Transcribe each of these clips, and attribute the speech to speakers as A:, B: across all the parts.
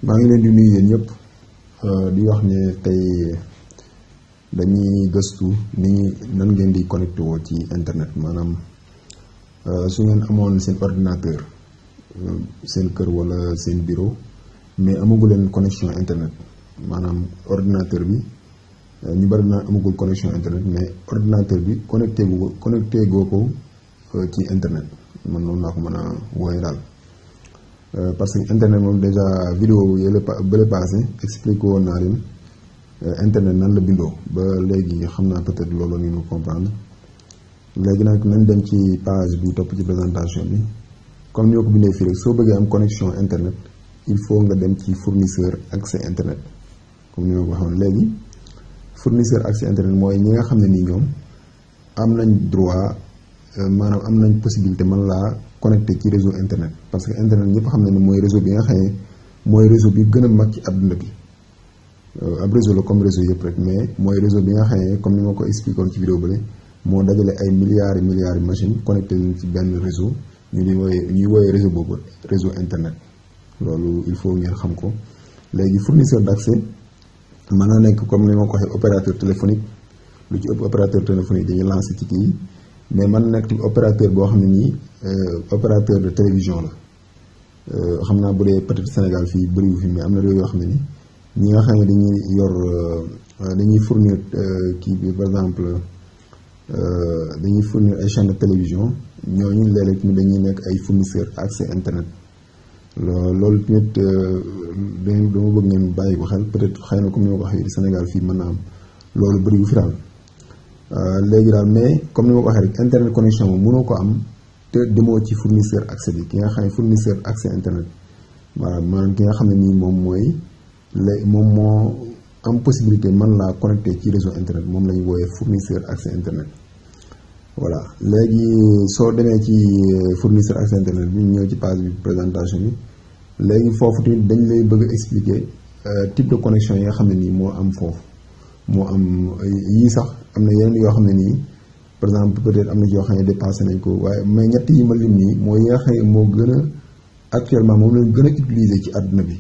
A: maa ngi leen di nuyu yéen ñëpp di wax ne tey dañuy gëstu nan ngeen di connecté woo ci internet maanaam su ngeen amoon seen ordinateur seen kër wala seen bureau mais amagu leen connexion internet maanaam ordinateur bi ñu bari naa amagul connexion internet mais ordinateur bi connecté goo ko ci internet man noonu laa ko mën a wooye daal. Parce que internet moom déjà vidéo yële bële passé expliqué woon naa leen internet nan la bindoo ba léegi xam naa peut-être loolu ngeen ko comprendre léegi nag nañ dem ci page bi topp ci présentation bi comme ni ma ko bindee fii rek soo bëggee am connexion internet il faut nga dem ci fournisseur accès internet comme ni ma ko waxoon léegi fournisseur accès internet mooy ñi nga xam ne nii ñoom am nañ droit maanaam am nañ possibilité mën laa connecté ci réseau internet parce que internet ñëpp xam na ne mooy réseau bi nga xam ne mooy réseau bi gën a mag ci àdduna bi ab réseau la comme réseau yëpp rek mais mooy réseau bi nga xam ne comme ni ma ko expliqué woon ci vidéo bële moo dajale ay milliards yi machines connecté leen ci benn réseau ñuy wooyee réseau boobu réseau internet loolu il faut ngeen xam ko. léegi fournisseur d'accès mën na nekk comme ni ma ko waxee opérateur téléphonique lu ci ëpp opérateur téléphonique dañuy lancé ci kii mais mën na nekk opérateur boo xam ne nii opérateur de télévision la xam naa bu dee peut-être Sénégal fii bëriwu fi mais am na réew yoo xam ne ni ñi nga xam ne dañuy fournir kii bi par exemple dañuy fournir ay chaînes de télévision ñooñu léeg-léeg tamit dañuy nekk ay fournisseur accès internet loolu tamit dama bëgg ngeen bàyyi ko xel peut-être xëy na comme ni ma ko waxee Sénégal fii mën naa am loolu bëriwu fi daal léegi daal mais comme ni ma ko waxee rek internet connexion moom mënoo ko am te demoo ci fournisseur accès bi ki nga xam ne fournisseur accès internet maanaam ki nga xam ne nii moom moo am possibilité mën laa connecté ci réseau internet moom la ñu wooyee fournisseur accès internet. voilà léegi soo demee ci fournisseur accès internet bi ñëw ci page bi présentation bi léegi foofu tamit dañ lay bëgg a expliquer type de connexion yi nga xam ne nii moo am foofu moo am yii sax am na yeneen yoo xam ne nii par exemple peut-être am na ci yoo xam ne dépassé nañ ko waaye mais ñett yi ma lim nii mooy yi nga xam ne moo gën a actuellement moom lañ gën a utiliser ci àdduna bi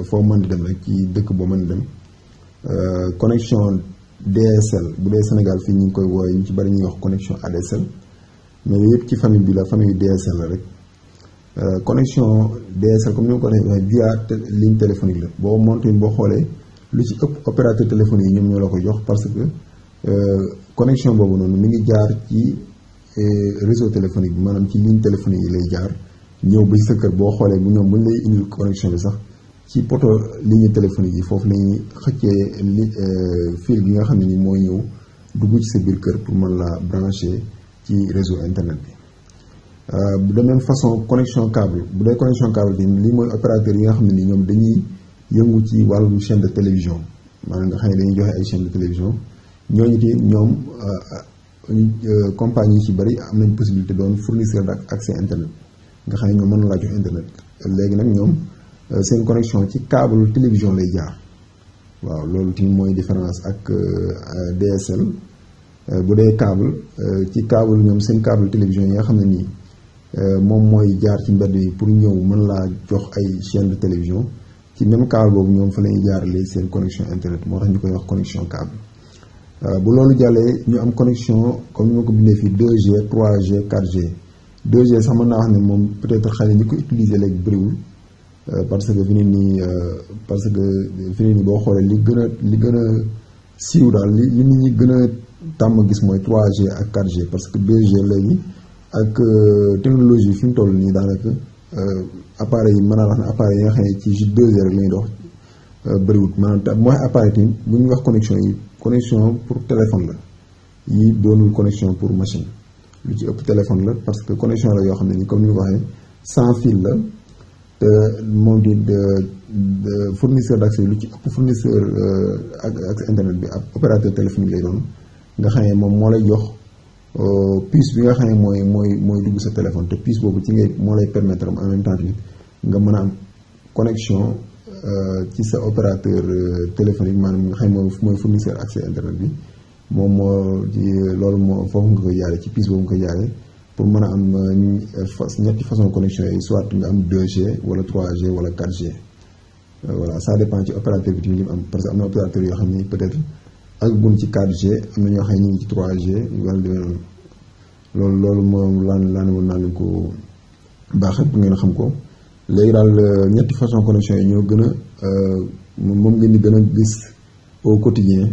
A: foo mën di dem rek ci dëkk boo mën di dem connexion DSL bu dee Sénégal fii ñu ngi koy wooye ñu ci bari ñuy wax connexion ADSL mais yëpp ci famille bi la famille DSL la rek connexion DSL comme ni ma ko waxee via ligne téléphonique la boo monté boo xoolee lu ci ëpp opérateur téléphone yi ñoom ñoo la ko jox parce que connexion boobu noonu mi ngi jaar ci réseau téléphonique bi maanaam ci ligne téléphonique yi lay jaar ñëw ba ci sa kër boo xoolee bu ñoom bu ñu lay indil connexion bi sax ci poto ligne téléphonique yi foofu lañuy xëccee fil gi nga xam ne ni mooy ñëw dugg ci sa biir kër pour mën la brancher ci réseau internet bi. de même façon connexion câble bu dee connexion câble bi lii mooy opérateur yi nga xam ne ni ñoom dañuy yëngu ci wàllum chaîne de télévision maanaam nga xam ne dañuy joxe ay chaîne de télévision ñooñu ti ñoom compagnie yi ci bari am nañ possibilité doon fournisseur d'accès internet nga xam ne ñoom mën na laa jox internet léegi nag ñoom seen connexion ci câble télévision lay jaar waaw loolu tamit mooy différence ak DSL bu dee câble ci câble ñoom seen câble télévision yi nga xam ne nii moom mooy jaar ci mbedd yi pour ñëw mën laa jox ay chaîne de télévision ci même câble boobu ñoom fa lañuy jaarale seen connexion internet moo tax ñu koy wax connexion câble. bu loolu jàllee ñu am connexion comme ni ma ko bindee fii 2G 3G 4G 2G sax mën naa wax ne moom peut-être xale ñi ko utiliser léegi bëriwul parce que fi nii boo xoolee li gën a siiw daal li nit ñi gën a tàmm gis mooy 3G ak 4G parce que 2G léegi ak technologie fi mu toll nii daanaka appareil yi mën naa wax ne appareil yi nga xam ne ci 2G rek la ñuy dox bëriwul maanaam mooy appareil tamit bu ñuy wax connexion pour téléphone la yi doonul connexion pour machine lu ci ëpp téléphone la parce que connexion la yoo xam ne ni comme ni nga ko waxee sans fil la te moom di fournisseur d'accès lu ci ëpp fournisseur ak internet bi ak opérateur téléphonique lay doon nga xam ne moom moo lay jox puce bi nga xam ne mooy dugg sa téléphone te puce boobu ci ngay moo lay permettre en même temps nga mën a am connexion ci sa opérateur téléphonique maanaam nga xam ne mooy fournisseur accès internet bi moom moo loolu moo foofu nga koy jaaree ci puce boobu nga koy jaaree pour mën a am ñetti façon connexion yi soit nga am 2G wala 3G wala 4G voilà ça dépend ci opérateur bi tamit li mu am parce que am na opérateur yoo xam ne peut-être àgguñ ci 4G am na ñoo xam ne ñu ngi ci 3G wala demee noonu loolu moom laan woon naa leen ko baaxee pour ngeen xam ko. léegi daal ñetti façon connexion yi ñoo gën a moom ngeen di gën a gis au quotidien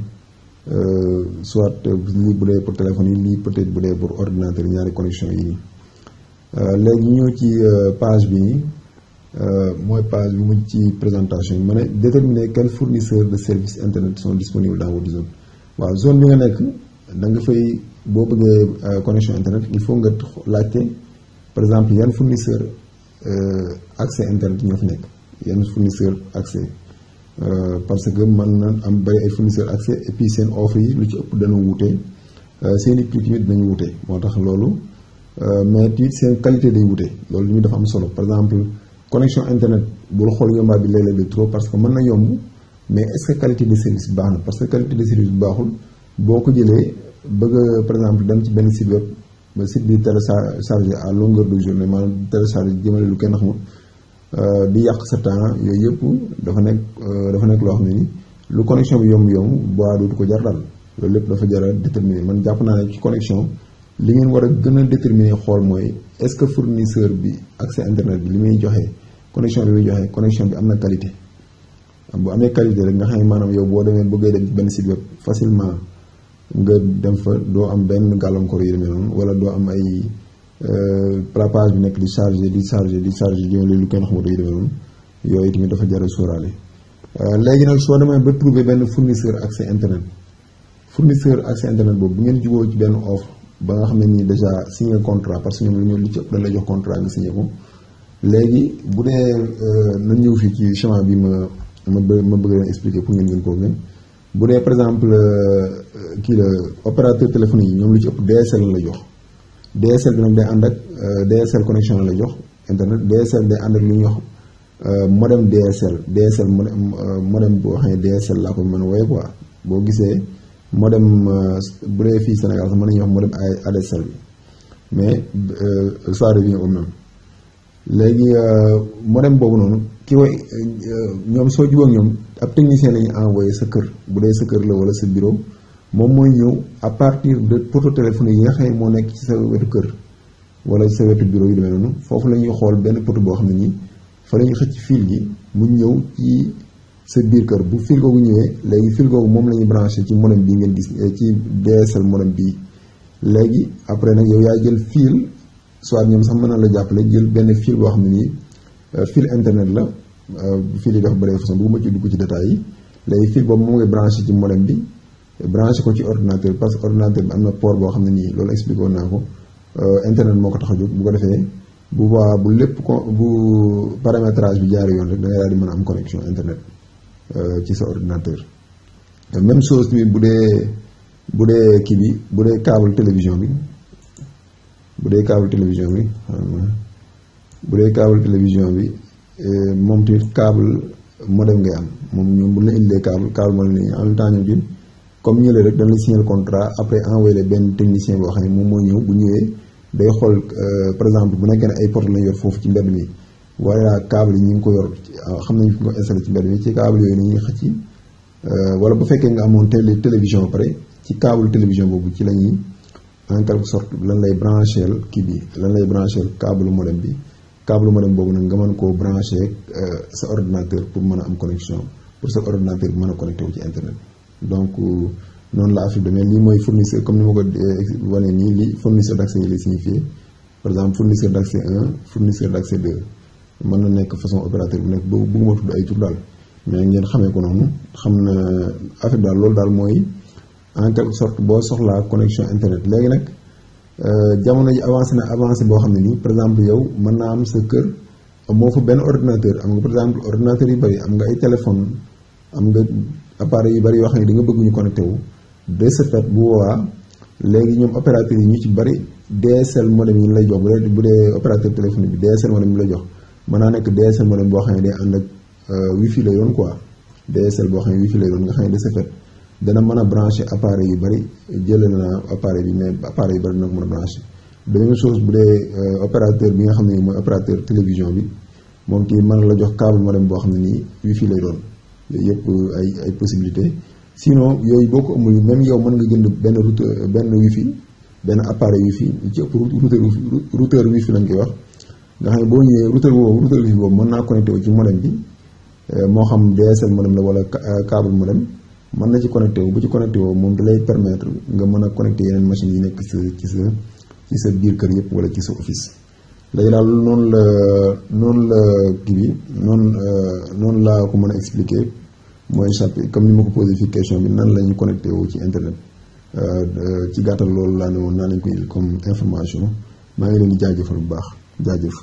A: soit lii bu dee pour téléphone yi lii peut-être bu dee pour ordinateur ñaari connexion yi nii léegi ñëw ci page bi nii mooy page bi mu ci présentation bi ma ne déterminer quels fournisseurs de services internet sont disponibles dans votre zone. waaw zone bi nga nekk da nga fay boo bëggee connexion internet il faut nga laajte par exemple yan fournisseur accès internet ñoo fi nekk yan fournisseur accès parce que mën na am bari ay fournisseur accès et puis seen offre yi lu ci ëpp dana wuute seen i prix tamit dinañu wuute moo tax loolu mais tamit seen qualité day wuute loolu ñu dafa am solo par exemple connexion internet bul xool yombaay bi léeg-léeg de trop parce que mën na yomb mais est-ce que qualité de service bi baax na parce que qualité de service bi baaxul boo ko jëlee bëgg par exemple dem ci benn site web ba site bi téléchargé à longueur de journée maanaam téléchargé jëmale lu kenn xamul di yàq sa temps yooyu yëpp dafa nekk loo xam ne ni lu connexion bi yomb boo dootu ko jar daal loolu lépp dafa jar a déterminer man jàpp naa ne ci connexion li ngeen war a gën a déterminer xool mooy est-ce que fournisseur bi accès internet bi li muy joxe connexion bi muy joxe connexion bi am na qualité bu amee qualité rek nga xam ne maanaam yow boo demee bëggee dem ci benn site web facilement nga dem fa doo am benn gàllankoor yu demee noonu wala doo am ay page bi nekk di chargé jëmale lu kenn xamatu yu demee noonu yooyu tamit dafa jar a sóoraale. léegi nag soo demee ba trouver benn fournisseur accès internet boobu bu ngeen jubóo ci benn offre ba nga xam ne nii déjà signé contrat parce que ñoom li ci ëpp dañ lay jox contrat nga signé ko léegi bu dee nañ ñëw fii ci schéma bi ma bëgg leen expliquer pour ngeen gën koo gën bu dee par exemple kii la opérateur téléphonique yi ñoom lu ci ëpp DSL la jox DSL bi nag day ànd ak DSL connexion la jox internet DSL day ànd ak lu ñuy wax modem DSL modem boo xam ne DSL laa ko mën a wooye quoi boo gisee modem bu dee fii Sénégal sax mën nañuy wax modem ADSL bi mais ça revient au même léegi modem boobu noonu ki way ñoom soo jubóog ñoom ab technicien la ñuy envoyé sa kër bu dee sa kër la wala sa bureau moom mooy ñëw à partir de poteau téléphonique yi nga xam ne moo nekk ci sa wetu kër wala sa wetu bureau yu demee noonu foofu la ñuy xool benn poteau boo xam ne nii fa la ñuy xëcc fil gi mu ñëw ci sa biir kër bu fil googu ñëwee léegi fil googu moom la ñuy branché ci modem bi ngeen gis ci DSL modem bii léegi après nag yow yaa jël fil soit ñoom sax mën na la jàppale jël benn fil boo xam ne nii fil internet la fil yi dafa bëri façon bu ma ci dugg ci détails yi léegi fil boobu moom ngay branché ci modem bi branché ko ci ordinateur parce que ordinateur bi am na port boo xam ne nii loolu expliqué woon naa ko internet moo ko tax a jóg bu ko defee bu boobaa bu lépp bu paramétrage bi jaaree yoon rek da ngay daal di mën a am connexion internet ci sa ordinateur. même chose tamit bu dee kii bi bu dee câble télévision bi moom tamit câble modem ngay am moom ñoom bu ñu la indilee câble modem lañuy en même temps ñoom comme ñële rek dañ la signer contrat après envoyé benn technicien boo xam ne moom moo ñëw bu ñëwee day xool par exemple bu nekkee ne ay porte lañ yor foofu ci mbedd mi wala câble yi ñu ngi ko yor xam nañ fi ko installé ci mbedd mi ci câble yooyu nañuy xëcc wala bu fekkee nga amoon télévision ba pare ci câble télévision boobu ci la ñuy en quelque sorte lan lay branché kii bi lan lay branché câble modem bi câble modem boobu nag nga mën koo branché sa ordinateur pour mën a am connexion pour sa ordinateur bi mën a connecté wu ci internet donc noonu la affaire demee lii mooy fournisseur comme ni ma ko wane nii li fournisseur d'accès yi lay signifié par exemple fournisseur d'accès 1 fournisseur d'accès 2 mën na nekk façon opérateur bu nekk bëgguma tudd ay tur daal mais ngeen xamee ko noonu xam na affaire daal loolu daal mooy en quelque sorte boo soxlaa connexion internet léegi nag jamono ji avancé boo xam ne nii par exemple yow mën naa am sa kër moo fa benn ordinateur am nga par exemple ordinateur yu bari am nga ay téléphone am nga appareil yu bari yoo xam ne di nga bëgg ñu connecté wu de ce fait bu boobaa léegi ñoom opérateur yi ñu ci bari DSL modem yi ñu lay jox bu dee opérateur téléphonique bi DSL modem yi lay jox mën naa nekk DSL modem boo xam ne day ànd ak wifi lay doon quoi DSL boo xam ne wifi lay doon nga xam ne de ce fait dana mën a branché appareil yu bari jëlee na appareil bi mais appareil yu bari dina ko mën a branché de même chose bu dee opérateur bi nga xam ne mooy opérateur télévision bi moom kii mën la jox câble modem boo xam ne nii wifi lay doon. yooyu yëpp ay possibilité sinon yooyu boo ko amul même yow mën nga jënd benn routeur benn wifi benn appareil wifi ci ëpp routeur wifi lañ koy wax nga xam ne boo ñëwee routeur wifi boobu mën naa connecté wu ci modem bi moo xam DSL modem la wala câble modem mën na ci connecté wu bu ci connecté wu moom da lay permettre nga mën a connecté yeneen machines yi nekk ci sa biir kër yëpp wala ci sa office. léegi daal noonu la kii bi noonu laa ko mën a expliquer mooy chapitre comme ni ma ko posé fii question bi nan la ñu connecté wu ci internet ci gàttal loolu laa ne woon naa leen ko indil comme information maa ngi leen di jaajëfal bu baax jaajëf.